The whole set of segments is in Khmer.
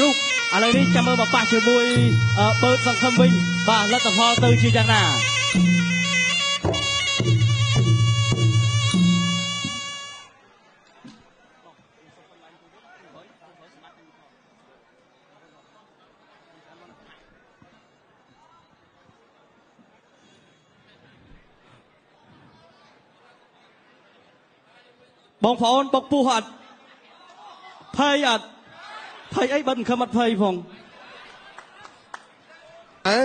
រូបឥឡូវនេះចាំមើលមកប៉ះជាមួយបឺតសង្ឃឹមវិញបាទលទ្ធផលទៅជាយ៉ាងណាបងប្អូនបុកពោះអត់ភ័យអត់ភ័យអីបើមិនខំអត់ភ័យផង អេ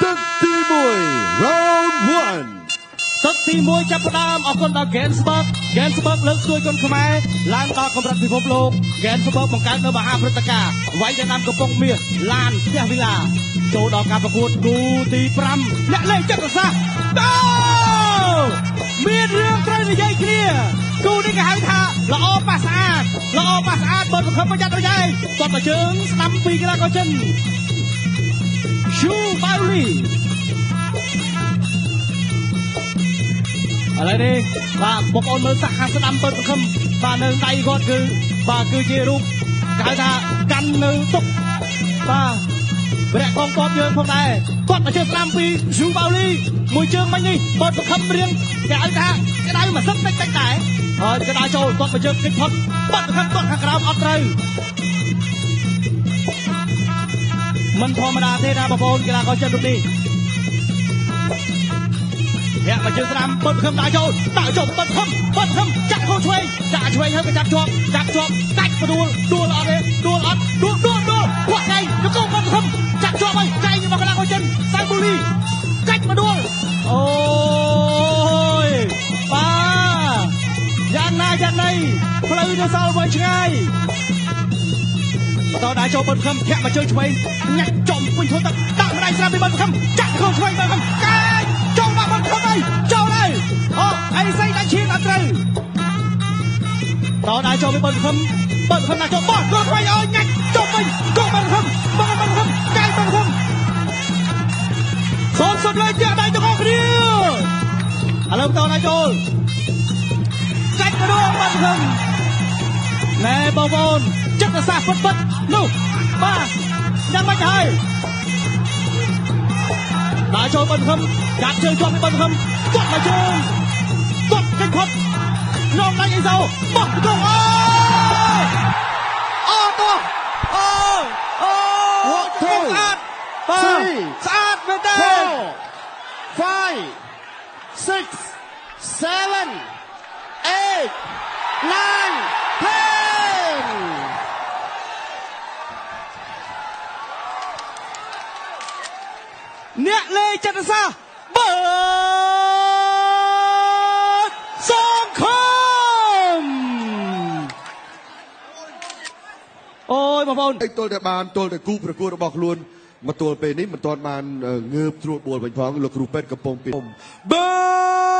ទឹកទី1 round 1 ទឹកទី1ចាប់ផ្ដើមអរគុណដល់ Ganzberg Ganzberg លើកស្ទួយកូនខ្មែរឡើងដល់កម្រិតពិភពលោក Ganzberg បង្កើតនៅមហាព្រឹត្តិការណ៍វាយដណ្ដើមកំប៉ុងមាសឡានផ្ទះវិឡាចូលដល់ការប្រកួតគូទី5អ្នកលេងចិត្តសាស្ត្រតោមានរឿងត្រូវនិយាយគ្នាគូនេះគេហៅថាល្អប៉ះស្អាតល្អប៉ះស្អាតបើសង្ឃឹមប្រយ័ត្នប្រយែងគាត់មកជើងស្ដាំពីកីឡាករចិនឈូបាវលីឥឡូវនេះបាទបងប្អូនមើលសាក់ខាងស្ដាំពើសង្ឃឹមបាទនៅដៃគាត់គឺបាទគឺជារូបគេហៅថាកាន់នៅទុកបាទវរៈកងទ័ពយើងផងដែរគាត់មកជើងស្ដាំពីស៊ូបាវលីមួយជើងមិញនេះពើសង្ឃឹមរៀងគេហៅថាក្តៅមួយសឹកតិចតិចដែរហើយក្តៅចូលគាត់មកជើងគិចផុតបាត់សង្ឃឹមគាត់ខាងក្រោមអត់ត្រូវមិនធម្មតាទេណាបងប្អូនកីឡាករចិនរូបនេះ ធាក់មកជើងស្ដាំបិទខឹមដាក់ចូលដាក់ចូលបិទខឹមបិទខឹមចាក់ខោឆ្វេងចាក់ឆ្វេងហើយក៏ចាប់ជាប់ចាប់ជាប់កាច់ដួលដួលអត់ទេដួលអត់ដួលដួលដួលខ្វាក់កែងយកកបិទខឹមចាប់ជាប់ហើយកែងរបស់កលាករចិនសៅបូលីកាច់មកដួលអូយបាទយ៉ាងណាយ៉ាងណីផ្លូវនៅសល់វែងឆ្ងាយបន្តដាក់ចូលបិទខឹមធាក់មកជើងឆ្វេងញាក់ចំពេញធនទឹកដាក់ម្ដាយស្រាប់ពីបិទខឹមចាក់ខោឆ្វេងបិទខឹមកែងចូលដល់បិទខឹមហើយចូលហើយអូអីស្អីដាក់ឈៀងអត់ត្រូវតដាក់ចូលពីបិទខឹមបិទខឹមដាក់ចូលបោះចូលឆ្វេងអូញាក់ចំពេញកងបិទខឹមបិទខឹមកែងបិទខឹមសូមសុំលេខជាដៃទាំងអស់គ្នាឥឡូវបន្តដាក់ចូលកាច់មកដួលបិទខឹមណែបងប្អូនចិត្តសាស្ត្រពិតពិតនោះបាទយ៉ាងម៉េចហើយដាក់ចូលបិទខឹមចាប់ជើងជាប់ពីបិទខឹមទាត់មកជើងទាត់ចេញផុតនងដាច់អីសោបោះកងអូអូតោះអូអូ One, two, ស្អាតបាទ three, ស្អាតមែនទេ 4 5 6 7 8 9 10 អ្នកលេងចិត្តសាស្ត្របើតសងខំអូយបងប្អូន អីទល់តែបានទល់តែគូប្រកួតរបស់ខ្លួនមកទល់ពេលនេះមិនទាន់បានងើបត្រួតបួលវិញផងលោកគ្រូពេទ្យកំពុងពីបើ